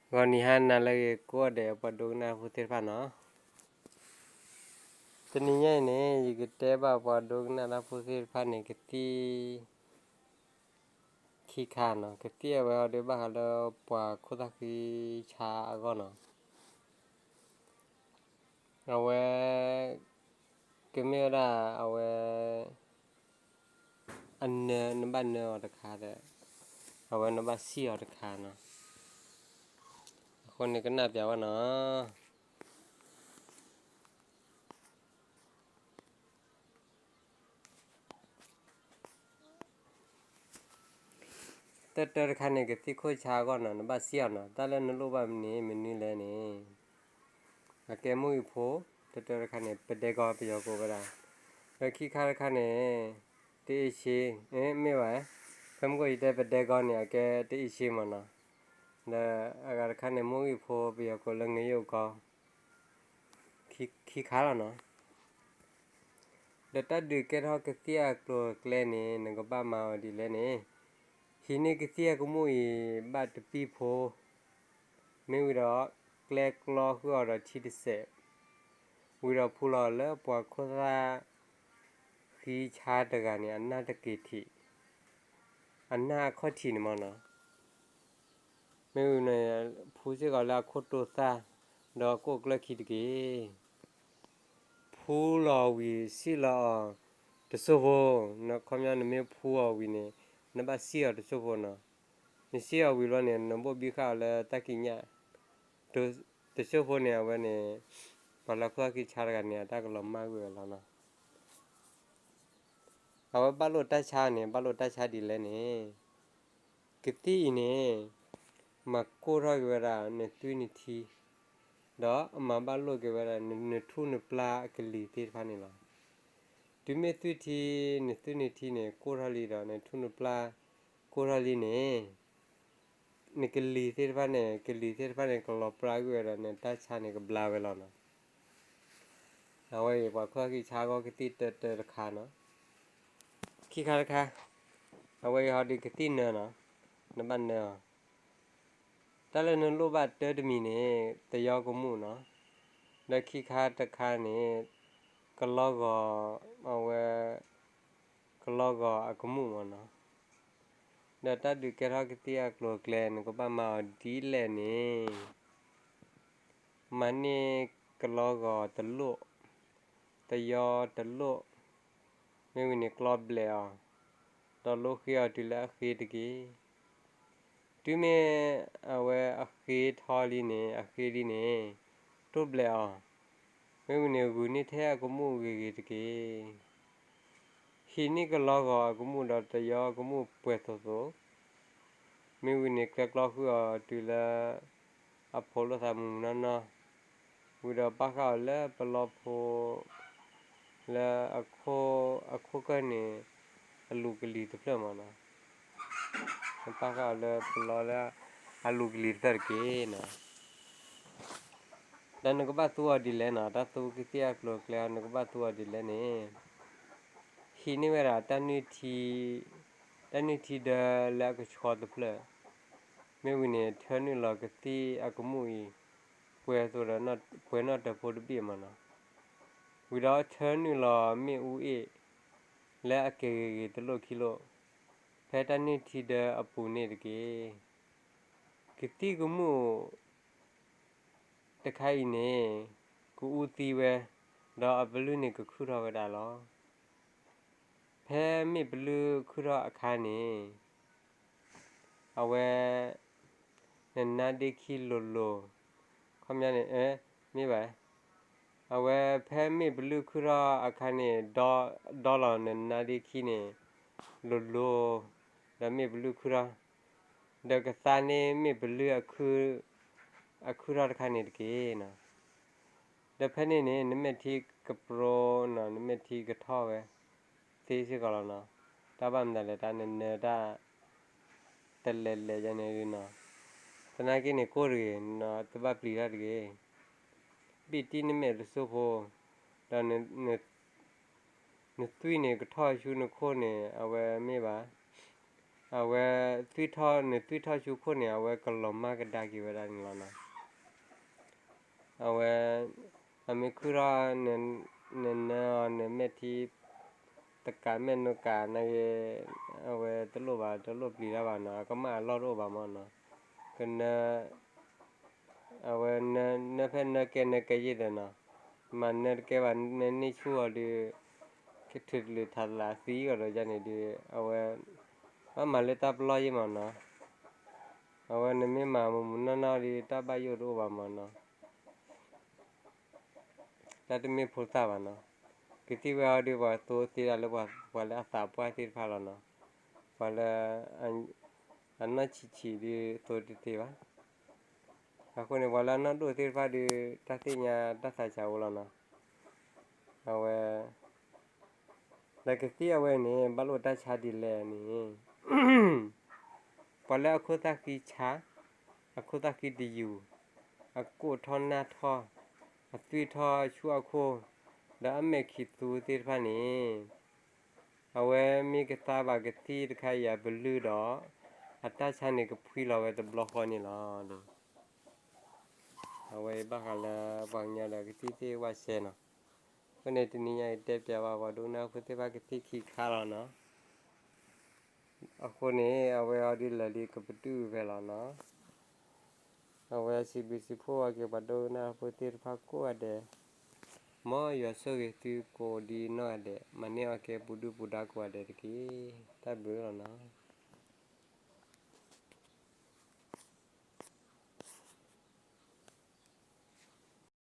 ဂီၤနံၤဟါနၤလၢအဂ့ၤ ကိးဂၤဒဲးပှၤဒိကနၣ်တၢ်ဖိသ့ၣ်တဖၣ်နီၤ. တနံၤညါအံၤန့ၣ် ယကတဲဘၣ်ပှၤဒိကနၣ်တၢ်ဖိသ့ၣ်တဖၣ်န့ၣ် ကသံၣ်ခံခါနီၤ, ကသံၣ်အဝဲအီၤဒုးဘၣ်ဃးလၢပှၤခိၣ်သၣ်ဃံဆါအဂီၢ်နီၤ. အဝဲ ကမ့ၢ်ဝဲဒၣ်အဝဲ အနၢ နဘၣ်နၢအီၤတခါဒီး အဝဲနဘၣ်စံၣ်အီၤတခါနီၤ. အဃိန့ၣ်ကနၣ်ပျးဝဲနီၤ. တၢတၢတခါန့ၣ် ကသံၣ်ခိၣ်ဆါအဂီၢ်နီၤ, နဘၣ်စံၣ်အီၤနီၤ, တၢ်လၢနလိၣ်ဘၣ်န့ၣ် မနုၤလဲၣ်န့ၣ် အကဲမုၢ်ဂံၢ်ဖိ, တၢတၢတခါန့ၣ် ပဒဲကီ ပယီၤကိးဝဲဒၣ်, ဒီးခံခါတခါန့ၣ် တအ့ၡ့, မ့ၢ်ဘၣ်, ဖဲမုၢ်ဂီၢ်ယတဲပဒဲကီန့ၣ် အကဲတအ့ၡ့မ့ၢ်နီၤ, ဒီးအဂၤတခါန့ၣ် မုၢ်ဂံၢ်ဖိ ပယီၤကိးလၢ ငရုတ်ကော, ခံခါလီၤနီၤ. ဒီးတၢ်ဒုးကဲထီၣ်ကသံၣ်အကျိၤအကျဲန့ၣ် နကဘၣ်မၤအီၤဒ်လဲၣ်န့ၣ်, ဟံးန့ၢ်ကသံၣ်အကမူၣ်အံၤ ဘၣ်တပံၢ်ဖိ, မ့ၢ်ဝံၤဒီး ကျဲကျီဃုာ်အီၤဒီးထံတစဲး, ဝံၤဒီးဖူလီၤလၢပှၤခိၣ်သၣ်ဃံဆါတဂၤန့ၣ် အနၢ်တက့ၤထံး, အနၢ်အခီၣ်ထံးန့ၣ်မ့ၢ်နီၤ. မ့ၢ်ဝံၤန့ၣ် ဖူစ့ၢ်ကီးလၢအခိၣ်တိသၣ်, ဒီးကိၣ်ကျၢၢ်ခံတက့ၢ်. ဖူလီၤဝံၤ စံၣ်လီၤအီၤတစိၢ်ဖိ, ခီပညီနမ့ၢ်ဖူအီၤဝံၤန့ၣ် နဘၣ်စံၣ်အီၤတစိၢ်ဖိနီၤ. နစံၣ်အီၤဝံၤလီၤန့ၣ် နဘိၣ်ဘံဃာ်အီၤလၢတၢ်ကံးညာ်, တစိၢ်ဖိန့ၣ် အဝဲန့ၣ် ပှၤလၢခိၣ်သၣ်ဃံဆါတဂၤန့ၣ် အတၢ်ကလီၤမၢ်ကွံာ်ဝဲလီၤနီၤ. အဝဲဘၣ်လိာ်တၢ်ဆါန့ၣ် ဘၣ်လိာ်တၢ်ဆါဒ်လဲၣ်န့ၣ်, ကသံၣ်အံၤန့ၣ် မၤကိၢ်ထီၣ်က့ၤဝဲဒၣ်နသွံၣ်နထံ, ဒီးအမၤဘၣ်လိာ်က့ၤဝဲဒၣ်နထူၣ်နပျၢ်အကလံၤသ့ၣ်တဖၣ်န့ၣ်လီၤ. တုၤမ့ၢ်သွံၣ်ထံ, နသွံၣ်နထံန့ၣ် ကိၢ်ထီၣ်လံဒီးနထူၣ်နပျၢ်ကိၢ်ထီၣ်လံန့ၣ်, နကလံၤသ့ၣ်တဖၣ်န့ၣ်, ကလံၤသ့ၣ်တဖၣ်န့ၣ် ကလီၤပြါကွံာ်ဝဲဒီးနတၢ်ဆါန့ၣ်ကဘျါဝဲလီၤနီၤ. အဝဲအံၤပှၤခိၣ်သၣ်ဃံဆါအဂီၢ်ကသံၣ်တၢတၢတခါနီၤ. ခံခါတခါ, အဝဲအံၤဟီဒုးကသံၣ်နၢနီၤ, နဘၣ်နၢအီၤ, တၢ်လၢနလိၣ်ဘၣ်တၢတမံၤန့ၣ် တယီကမူၣ်နီၤ, ဒီးခံခါတခါန့ၣ် ကလီဂီၤ, အဝဲ ကလီဂီၤအကမူၣ်မ့ၢ်နီၤ. ဒီးတၢ်ဒုးကဲထီၣ်ကသံၣ်အကျိၤအကျဲ နကဘၣ်မၤအီၤဒ်လဲၣ်န့ၣ်, မၤန့ၢ်ကလီဂီၤတလိၣ်, တယီတလိၣ်, မ့ၢ်ဝံၤန့ၣ်ကျီဘျဲးအီၤ, ဒီးလိဃ့အီၤတုၤလၢအဃ့တက့ၢ်. တုၤမ့ၢ်အဝဲအဃ့ထီလံန့ၣ်, အဃ့လံန့ၣ်, တိၢ်ဘျဲးအီၤ, မ့ၢ်ဝံၤန့ၣ်ဂုာ်န့ၢ်ထဲအကမူၣ်ဂ့ၤဂ့ၤတက့ၢ်. ဟံးန့ၢ်ကလီဂီၤအကမူၣ်ဒီးတယီကမူၣ်ပှဲၤသိးသိး, မ့ၢ်ဝံၤန့ၣ်ကျဲကျီဃုာ်အီၤတုၤလၢ အဖိးလိာ်သးမုၢ်မုၢ်နီၢ်နီၢ်, ဝံၤဒီးပာ်ဃာ်အီၤလၢပလီဖိ လၢအခိၣ်ကၢၢ်န့ၣ် အလူၤကလံၤတဖျၢၣ်မ့ၢ်နီၤ, နပာ်ဃာ်အီၤလၢပလီလၢအလူၤကလံၤတဖျၢၣ်တက့ၢ်နီၤ. ဒီးနကဘၣ်သူအီၤဒ်လဲၣ်နီၤ, တၢ်သူကသ့ၣ်အကျိၤအကျဲ နကဘၣ်သူအီၤဒ်လဲၣ်န့ၣ်, ဟံးန့ၢ်ဝဲဒၣ် တၢ်နုၢ်ထံဒၢလၢအကဆှီတဖျၢၣ်, မ့ၢ်ဝံၤန့ၣ် ထၢနုာ်လီၤကသ့ၣ်အကမူၣ်အံၤ ပှဲၤသိးဒီး ပှဲၤနီၣ်တၢၤဖိတဘ့ၣ်မ့ၢ်နီၤ, ဝံၤဒီးထၢနုာ်လီၤမ့ၣ်အူအ့ၣ် လၢအကဲၤဂ့ၤဂ့ၤတလိၣ်ခံလိၣ် ဖဲတၢ်နုၢ်ထံဒၢအပူၤန့ၣ်တက့ၢ်. ကသ့ၣ်ကမူၣ်တခါအံၤန့ၣ် ကအူသံဝဲ, ဒီးအပလုၢ်န့ၣ်ကခုၣ်ထီၣ်ဝဲဒၣ်လီၤ. ဖဲမ့ၣ်ပလုၢ်ခုၣ်ထီၣ်အခါန့ၣ် အဝဲ နနါဒ့ခံလိၤလိၤ, ခီပညီန့ၣ် မ့ၢ်ဘၣ်, အဝဲဖဲမ့ၣ်ပလုၢ်ခုၣ်ထီၣ်အခါန့ၣ် ဒီလီၤနနါဒ့ခံန့ၣ် လိၤလိၤ, ဒီးမ့ၣ်ပလုၢ်ခုၣ်ထီၣ်, ဒီးကသါန့ၢ်မ့ၣ်ပလုၢ် အခုၣ်ထီၣ်တခါန့ၣ်တက့ၢ်နီၤ. ဒီးဖဲန့ၣ်န့ၣ် နမဲာ်ထံကပြိနီၤ, နမဲာ်ထံကထီၣ်ဝဲ သ့စ့ၢ်ကီးလီၤနီၤ. တၢ်ဘၣ်မနုၤလဲၣ် တၢ်နနၢတၢ် တလဲၤလဲၤယါန့ၣ်နီၤ, သနာ်က့န့ၣ် ကိၢ်တဂ့ၤ, တဘၣ်ပျံၤတၢ်တဂ့ၤ, ဘ့ၣ်တံၢ်နမဲာ်တစိၢ်ဖိ, ဒီး နသွံၣ်န့ၣ် ကထီၣ်ဆူနခိၣ်န့ၣ် အဝဲမ့ၢ်ဘၣ်, အဝဲ သွံၣ်ထီၣ်န့ၣ် သွံၣ်ထီၣ်ဆူခိၣ်န့ၣ် အဝဲကလီၤမၢ်ကဒါက့ၤဝဲဒၣ်န့ၣ်လီၤနီၤ. အဝဲ အမ့ၢ်ခုၣ်ထီၣ် နနၢအီၤ နမဲာ်ထံ တကးမဲာ်နိကးနာ်က့ အဝဲတလိၣ်ဘၣ် တလိၣ်ပျံၤတၢ်ဘၣ်နီၤ အကမၣ်အလီၢ်တအိၣ်ဘၣ်မးနီၤ. ကနၢ အဝဲ နၢဖဲနၢကဲနၢကဲယ့ၢ်ဒီးနီၤ, မၤနၢတကဲဘၣ် နန့ၢ်ဆူၣ်အီၤဒီး ကထုးတလုာ်ထးတလးသံအီၤဒီးယၤန့ၣ်ဒီး အဝဲ ဘၣ်မၤလၢတၢ်ပလီၢ်ယ့ၢ်မးနီၤ. အဝဲနမ့ၢ်မၤမုာ်မုာ်နီၢ်နီၢ်ဒီး တၢ်ဘၣ်ယိၣ်တအိၣ်ဘၣ်မးနီၤ. တၢ်တမ့ၢ်ဖိသၣ်ဘၣ်နီၤ. ကသံၣ်ဝဲအီၤဒီး ပှၤသိသ့ဒၣ်လၢပှၤလၢအသးပှၢ်သ့ၣ်တဖၣ်လီၤနီၤ. ပှၤလၢ အနီၢ်ဆံးဆံးဒီးသိတသ့ဘၣ်. အဃိန့ၣ် ပှၤလၢအနီၢ်ဒိၣ်သ့ၣ်တဖၣ်ဒီး တၢ်သ့ၣ်ညါတၢ်သးစၢ်အိၣ်လီၤနီၤ. အဝဲ လၢကသံၣ်အဝဲန့ၣ် ဘၣ်လိာ်တၢ်ဆါဒ်လဲၣ်န့ၣ် ပှၤလၢအခိၣ်သၣ်ဃံဆါ, အခိၣ်သၣ်ဃံတယူၤ, အကိၢ်ထီၣ်နၢ်ထီၣ်, အသွံၣ်ထီၣ်ဆူအခိၣ်, ဒီးအမဲာ်ခံးသူသ့ၣ်တဖၣ်န့ၣ် အဝဲမ့ၢ်ကသါဘၣ်ကသံၣ်တခါအံၤအပလုၢ်ဒီး အတၢ်ဆါန့ၣ်ကဖှံလီၤဝဲတဘျီဃီန့ၣ်လီၤ. အဝဲအံၤဘၣ်ဃးလၢပှၤကညီဒီးကသံၣ်သ့ၣ်ဝဲစဲနီၤ. အဃိန့ၣ်တနံၤညါအံၤတဲပျးဘၣ်ပှၤဒိကနၣ်ဖိသ့ၣ်တဖၣ်ကသံၣ်ခံခါလီၤနီၤ. အဃိန့ၣ် အဝဲအီၤဒ်လဲၣ်ဒ်ကပတုာ်ဖဲလီၤနီၤ. အဝဲစံးဘျုးစံးဖှိၣ်အီၤက့ၤပှၤဒိကနၣ်ဖိသ့ၣ်တဖၣ်ကိးဂၤဒဲး, မ်ယွၤဆိၣ်ဂ့ၤသုကိးဒ်နီၢ်ဂၤဒဲး, မၤန့ၢ်အီၤကဲပူၤဒုၣ်ပူၤဒါကိးဂၤဒဲးတက့ၢ်. တၢ်ဘျုးလီၤနီၤ.